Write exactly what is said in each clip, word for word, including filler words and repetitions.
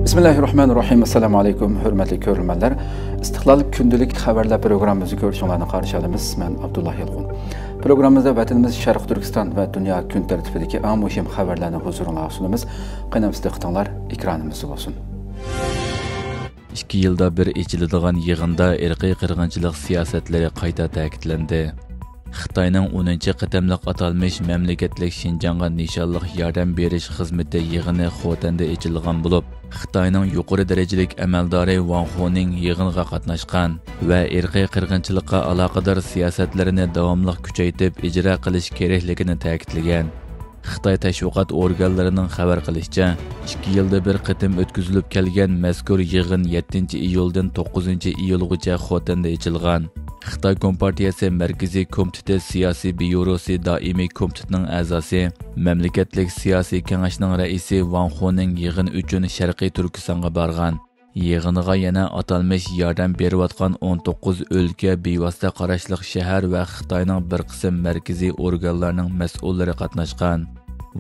بىسمىللاھىررەھمانىررەھىم. ئەسسالامۇ ئەلەيكۇم، ھۆرمەتلىك كۆرۈرمەنلەر. ئىستىقلال كۈندىلىك خەۋەرلەر پروگراممىمىزنى كۆرۈشۈڭلارنى قارشى ئالىمىز. مەن ئابدۇللا يالقۇن. پروگراممىمىزدا ۋەتىنىمىز شەرقىي تۈركىستان ۋە دۇنيا كۈن تەرتىپىدىكى ئەڭ مۇھىم خەۋەرلەرنى ھۇزۇرۇڭلارغا سۇنىمىز. قېنى، دىققىتىڭلار ئېكرانىمىزدا بولسۇن. ئىككى يىلدا بىر ئېچىلىدىغان يىغىندا ئىرقىي قىرغىنچىلىق سىياسەتلىرى قايتا تەكىتلەندى. خىتاينىڭ ئونىنچى قېتىملىق ئاتالمىش مەملىكەتلىك شىنجاڭغا نىشانلىق ياردەم بېرىش خىزمىتى يىغىنى خوتەندە ئېچىلغان بولۇپ، خىتاينىڭ يۇقىرى دەرىجىلىك ئەمەلدارى ۋاڭ خۇنىڭ يىغىنغا قاتناشقان ۋە ئىرقىي قىرغىنچىلىققا ئالاقىدار سىياسەتلىرىنى داۋاملىق كۈچەيتىپ ئىجرا قىلىش كېرەكلىكىنى تەكىتلىگەن. خىتاي تەشۋىقات ئورگانلىرىنىڭ خەۋەر قىلىشىچە، ئىككى يىلدا بىر قېتىم ئۆتكۈزۈلۈپ كەلگەن مەزكۇر يىغىن يەتتىنچى ئىيۇلدىن توققۇزىنچى ئىيۇلغىچە خوتەندە ئېچىلغان. خىتاي كومپارتىيەسى مەركىزىي كومىتېتى سىياسىي بيۇروسى دائىمىي كومىتېتىنىڭ ئەزاسى، مەملىكەتلىك سىياسىي كېڭەشنىڭ رەئىسى ۋاڭ خۇنىڭ يىغىن ئۈچۈن شەرقىي تۈركىستانغا بارغان. يىغىنغا يەنە ئاتالمىش ياردەم بېرىۋاتقان ئون توققۇز ئۆلكە، بىۋاسىتە قاراشلىق شەھەر ۋە خىتاينىڭ بىر قىسىم مەركىزىي ئورگانلارنىڭ مەسئۇللىرى قاتناشقان.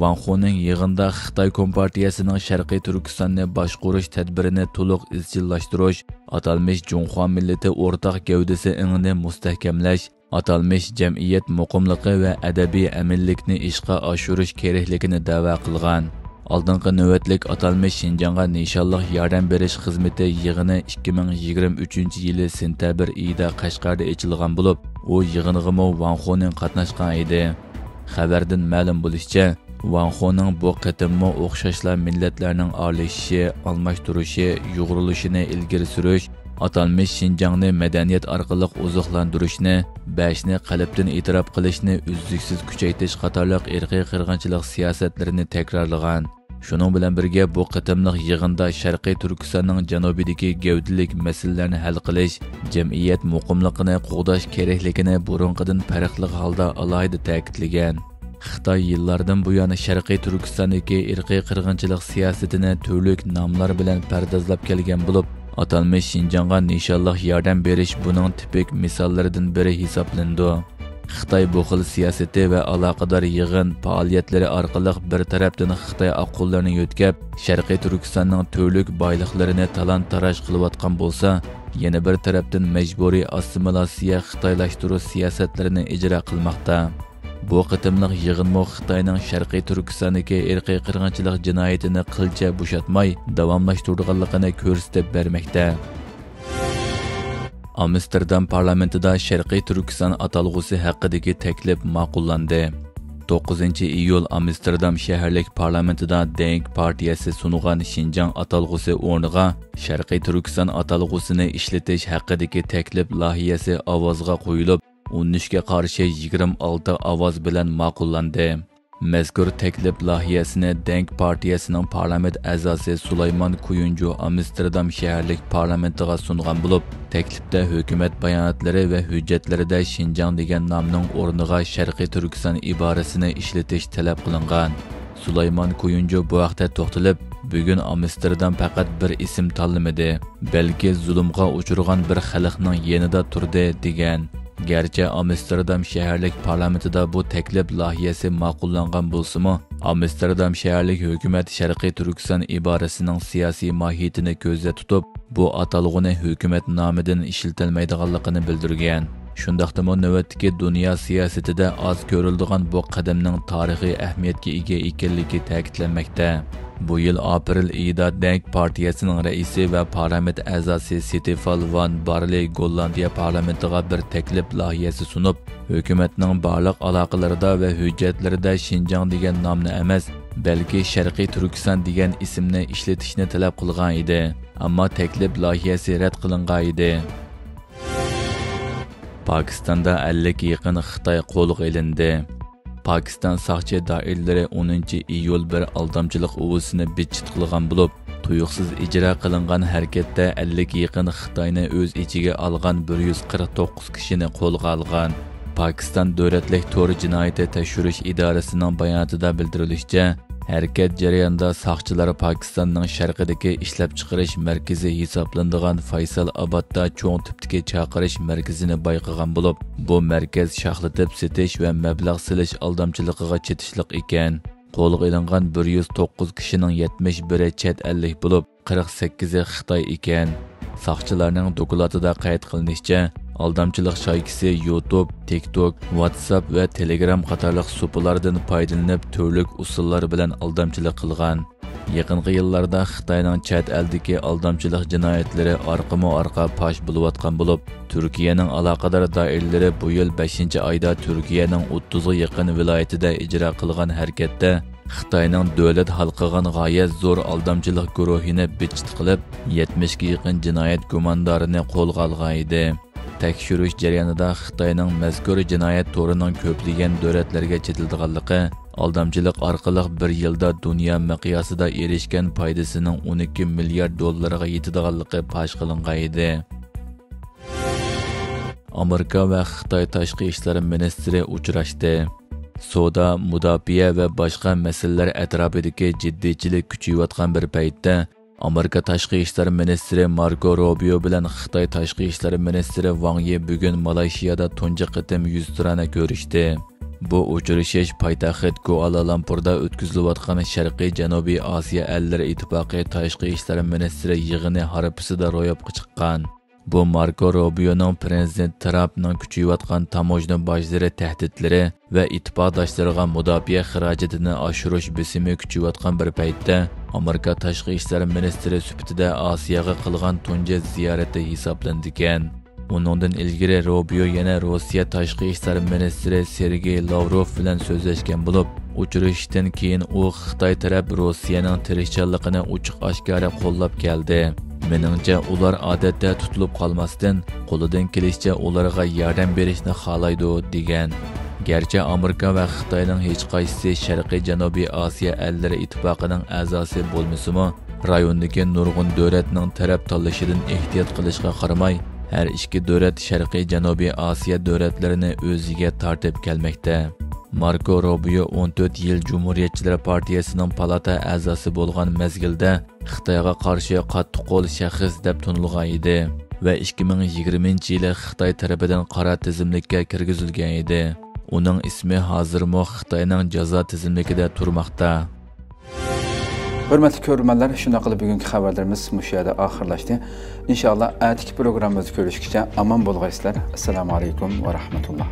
ۋاڭ خۇنىڭ يىغىندا خىتاي كومپارتىيەسىنىڭ شەرقىي تۈركىستاننى باشقۇرۇش تەدبىرىنى تولۇق ئىزچىللاشتۇرۇش، ئاتالمىش جۇڭخۇا مىللىتى ئورتاق گەۋدىسى ئېڭىنى مۇستەھكەملەش، ئاتالمىش جەمئىيەت مۇقىملىقى ۋە ئەبەدىي ئەمىنلىكنى ئىشقا ئاشۇرۇش كېرەكلىكىنى دەۋا قىلغان. ئالدىنقى نۆۋەتلىك ئاتالمىش شىنجاڭغا نىشانلىق ياردەم بېرىش خىزمىتى يىغىنى ئىككى مىڭ يىگىرمە ئۈچىنچى يىلى سېنتەبىر ئېيىدا قەشقەردە ئېچىلغان بولۇپ، ئۇ يىغىنغىمۇ ۋاڭ خۇنىڭ قاتناشقان ئىدى. خەۋەردىن مەلۇم بولۇشىچە، ۋاڭ خۇنىڭ بۇ قېتىممۇ ئوخشاشلا مىللەتلەرنىڭ ئارىلىشىشى، ئالماشتۇرۇشى، يۇغۇرۇلۇشىنى ئىلگىرى سۈرۈش، ئاتالمىش شىنجاڭنى مەدەنىيەت ئارقىلىق ئوزۇقلاندۇرۇشنى، بەشنى قەلبتىن ئېتىراپ قىلىشنى ئۈزلۈكسىز كۈچەيتىش قاتارلىق ئىرقىي قىرغىنچىلىق سىياسەتلىرىنى تەكرارلىغان. شۇنىڭ بىلەن بىرگە، بۇ قېتىملىق يىغىندا شەرقىي تۈركىستاننىڭ جەنۇبىدىكى گەۋدىلىك مەسىلىلەرنى ھەل قىلىش، جەمئىيەت مۇقىملىقىنى قوغداش كېرەكلىكىنى بۇرۇنقىدىن پەرقلىق ھالدا ئالاھىدە تەكىتلىگەن. خىتاي يىللاردىن بۇيان شەرقىي تۈركىستاندىكى ئىرقىي قىرغىنچىلىق سىياسىتىنى تۈرلۈك ناملار بىلەن پەردازلاپ كەلگەن بولۇپ، ئاتالمىش شىنجاڭغا نىشانلىق ياردەم بېرىش بۇنىڭ تىپىك مىساللىرىدىن بىرى ھېسابلىنىدۇ. خىتاي بۇ خىل سىياسىتى ۋە ئالاقىدار يىغىن پائالىيەتلىرى ئارقىلىق بىر تەرەپتىن خىتاي ئاققۇنلىرىنى يۆتكەپ، شەرقىي تۈركىستاننىڭ تۈرلۈك بايلىقلىرىنى تالان-تاراج قىلىۋاتقان بولسا، يەنە بىر تەرەپتىن مەجبۇرىي ئاسسىمىلياتسىيە، خىتايلاشتۇرۇش سىياسەتلىرىنى ئىجرا قىلماقتا. بۇ قېتىملىق يىغىنمۇ خىتاينىڭ شەرقىي تۈركىستاندىكى ئىرقىي قىرغىنچىلىق جىنايىتىنى قىلچە بوشاتماي داۋاملاشتۇرىدىغانلىقىنى كۆرسىتىپ بەرمەكتە. ئامستېردام پارلامېنتىدا شەرقىي تۈركىستان ئاتالغۇسى ھەققىدىكى تەكلىپ ماقۇللاندى. توققۇزىنچى ئىيۇل ئامستېردام شەھەرلىك پارلامېنتىدا دېڭك پارتىيەسى سۇنغان شىنجاڭ ئاتالغۇسى ئورنىغا شەرقىي تۈركىستان ئاتالغۇسىنى ئىشلىتىش ھەققىدىكى تەكلىپ لايىھەسى ئاۋازغا قويۇلۇپ، ئون ئۈچكە قارشى يىگىرمە ئالتە ئاۋاز بىلەن ماقۇللاندى. مەزكۇر تەكلىپ لايىھەسىنى دېڭك پارتىيەسىنىڭ پارلامېنت ئەزاسى سۇلايمان كۇيۇنجۇ ئامستېردام شەھەرلىك پارلامېنتىغا سۇنغان بولۇپ، تەكلىپتە ھۆكۈمەت باياناتلىرى ۋە ھۆججەتلىرىدە شىنجاڭ دېگەن نامنىڭ ئورنىغا شەرقىي تۈركىستان ئىبارىسىنى ئىشلىتىش تەلەپ قىلىنغان. سۇلايمان كۇيۇنجۇ بۇ ھەقتە توختىلىپ، بۈگۈن ئامستېردام پەقەت بىر ئىسىم تاللىمىدى، بەلكى زۇلۇمغا ئۇچرىغان بىر خەلقنىڭ يېنىدا تۇردى، دېگەن. گەرچە ئامستېردام شەھەرلىك پارلامېنتىدا بۇ تەكلىپ لايىھەسى ماقۇللانغان بولسىمۇ، ئامستېردام شەھەرلىك ھۆكۈمەت شەرقىي تۈركىستان ئىبارىسىنىڭ سىياسىي ماھىيىتىنى كۆزدە تۇتۇپ، بۇ ئاتالغۇنى ھۆكۈمەت نامىدىن ئىشلىتەلمەيدىغانلىقىنى بىلدۈرگەن. شۇنداقتىمۇ نۆۋەتتىكى دۇنيا سىياسىتىدە ئاز كۆرۈلىدىغان بۇ قەدەمنىڭ تارىخىي ئەھمىيەتكە ئىگە ئىكەنلىكى تەكىتلەنمەكتە. بۇ يىل ئاپرېل ئېيىدا دېڭك پارتىيەسىنىڭ رەئىسى ۋە پارلامېنت ئەزاسى ستېفان ۋان بارلى گوللاندىيە پارلامېنتىغا بىر تەكلىپ لايىھەسى سۇنۇپ، ھۆكۈمەتنىڭ بارلىق ئالاقىلىرىدا ۋە ھۆججەتلىرىدە شىنجاڭ دېگەن نامنى ئەمەس، بەلكى شەرقىي تۈركىستان دېگەن ئىسىمنى ئىشلىتىشنى تەلەپ قىلغان ئىدى. ئەمما تەكلىپ لايىھەسى رەت قىلىنغان ئىدى. پاكىستاندا ئەللىككە يېقىن خىتاي قولغا ئېلىندى. پاكىستان ساقچى دائىرىلىرى ئونىنچى ئىيۇل بىر ئالدامچىلىق ئۇۋىسىنى بىتچىت قىلغان بولۇپ، تۇيۇقسىز ئىجرا قىلىنغان ھەرىكەتتە ئەللىككە يېقىن خىتاينى ئۆز ئىچىگە ئالغان بىر يۈز قىرىق توققۇز كىشىنى قولغا ئالغان. پاكىستان دۆلەتلىك تور جىنايىتى تەكشۈرۈش ئىدارىسىنىڭ باياناتىدا بىلدۈرۈلۈشىچە، ھەرىكەت جەريانىدا ساقچىلار پاكىستاننىڭ شەرقىدىكى ئىشلەپچىقىرىش مەركىزى ھېسابلىنىدىغان فەيسال ئابادتا چوڭ تىپتىكى چاقىرىش مەركىزىنى بايقىغان بولۇپ، بۇ مەركەز شاخلىتىپ سېتىش ۋە مەبلەغ سېلىش ئالدامچىلىقىغا چېتىشلىق ئىكەن. قولغا ئېلىنغان بىر يۈز توققۇز كىشىنىڭ يەتمىش بىرى چەت ئەللىك بولۇپ، قىرىق سەككىزى خىتاي ئىكەن. ساقچىلارنىڭ دوكلاتىدا قەيت قىلىنىشىچە، ئالدامچىلىق شايكىسى يۇتۇب، تىك توك، ۋاتساپ ۋە تېلېگرام قاتارلىق سۇپىلاردىن پايدىلىنىپ، تۈرلۈك ئۇسۇللار بىلەن ئالدامچىلىق قىلغان. يېقىنقى يىللاردا خىتاينىڭ چەت ئەلدىكى ئالدامچىلىق جىنايەتلىرى ئارقىمۇ ئارقا پاش بولۇۋاتقان بولۇپ، تۈركىيەنىڭ ئالاقىدار دائىرىلىرى بۇ يىل بەشىنچى ئايدا تۈركىيەنىڭ ئوتتۇزغا يېقىن ۋىلايىتىدە ئىجرا قىلغان ھەرىكەتتە خىتاينىڭ دۆلەت ھالقىغان غايەت زور ئالدامچىلىق گۇرۇھىنى بىتچىت قىلىپ، يەتمىشكە يېقىن جىنايەت گۇماندارىنى قولغا ئالغان ئىدى. تەكشۈرۈش جەريانىدا خىتاينىڭ مەزكۇر جىنايەت تورىنىڭ كۆپلىگەن دۆلەتلەرگە چېتىلىدىغانلىقى، ئالدامچىلىق ئارقىلىق بىر يىلدا دۇنيا مىقياسىدا ئېرىشكەن پايدىسىنىڭ ئون ئىككى مىليارد دوللارغا يېتىدىغانلىقى پاش قىلىنغان ئىدى. ئامېرىكا ۋە خىتاي تاشقى ئىشلار مىنىستىرى ئۇچراشتى. سودا، مۇداپىئە ۋە باشقا مەسىلىلەر ئەتراپىدىكى جىددىيچىلىك كۈچىيىۋاتقان بىر پەيتتە، ئامېرىكا تاشقى ئىشلار مىنىستىرى ماركو روبىيو بىلەن خىتاي تاشقى ئىشلار مىنىستىرى ۋاڭ يى بۈگۈن مالايشىيادا تۇنجى قېتىم يۈزتۇرانە كۆرۈشتى. بۇ ئۇچرىشىش پايتەخت كۇئالالامپۇردا ئۆتكۈزۈلۈۋاتقان شەرقىي جەنۇبىي ئاسىيا ئەللىرى ئىتتىپاقى تاشقى ئىشلار مىنىستىرى يىغىنى ھارپىسىدا روياپقا چىققان. بۇ ماركو روبىيونىڭ پىرېزىدېنت ترامپنىڭ كۈچىيىۋاتقان تاموژنا باجلىرى تەھدىتلىرى ۋە ئىتتىپاقداشلىرىغا مۇداپىئە خىراجىتىنى ئاشۇرۇش بېسىمى كۈچىيىۋاتقان بىر پەيتتە، ئامېرىكا تاشقى ئىشلار مىنىستىرى سۈپىتىدە ئاسىياغا قىلغان تۇنجى زىيارىتى ھېسابلىنىدىكەن. ئۇنىڭدىن ئىلگىرى روبىيو يەنە روسىيە تاشقى ئىشلار مىنىستىرى سېرگېي لاۋروف بىلەن سۆزلەشكەن بولۇپ، ئۇچرىشىشتىن كېيىن ئۇ خىتاي تەرەپ روسىيەنىڭ تىرىشچانلىقىنى ئوچۇق ئاشكارا قوللاپ كەلدى. مېنىڭچە، ئۇلار ئادەتتە تۇتۇلۇپ قالماستىن، قولىدىن كېلىشىچە ئۇلارغا ياردەم بېرىشنى خالايدۇ، دېگەن. گەرچە ئامېرىكا ۋە خىتاينىڭ ھېچقايسىسى شەرقىي جەنۇبىي ئاسىيا ئەللىرى ئىتتىپاقىنىڭ ئەزاسى بولمىسىمۇ، رايوندىكى نۇرغۇن دۆلەتنىڭ تەرەپ تاللىشىدىن ئېھتىيات قىلىشقا قارىماي، ھەر ئىككى دۆلەت شەرقىي جەنۇبىي ئاسىيا دۆلەتلىرىنى ئۆزىگە تارتىپ كەلمەكتە. ماركو روبىيو ئون تۆت يىل جۇمھۇرىيەتچىلەر پارتىيىسىنىڭ پالاتا ئەزاسى بولغان مەزگىلدە خىتايغا قارشى قاتتىق قول شەخس دەپ تونۇلغان ئىدى ۋە ئىككى مىڭ يىگىرمىنچى يىلى خىتاي تەرىپىدىن قارا تىزىملىككە كىرگۈزۈلگەن ئىدى. ئۇنىڭ ئىسمى ھازىرمۇ خىتاينىڭ جازا تىزىملىكىدە تۇرماقتا. ھۆرمەتلىك كۆرۈرمەنلەر، شۇنداق قىلىپ بۈگۈنكى خەۋەرلىرىمىز مۇشۇ يەردە ئاخىرلاشتى. ئىنشائاللا، ئەتىكى پروگراممىمىزدا كۆرۈشكىچە ئامان بولغايسىلەر. ئەسسالامۇ ئەلەيكۇم ۋە رەھمەتۇللا.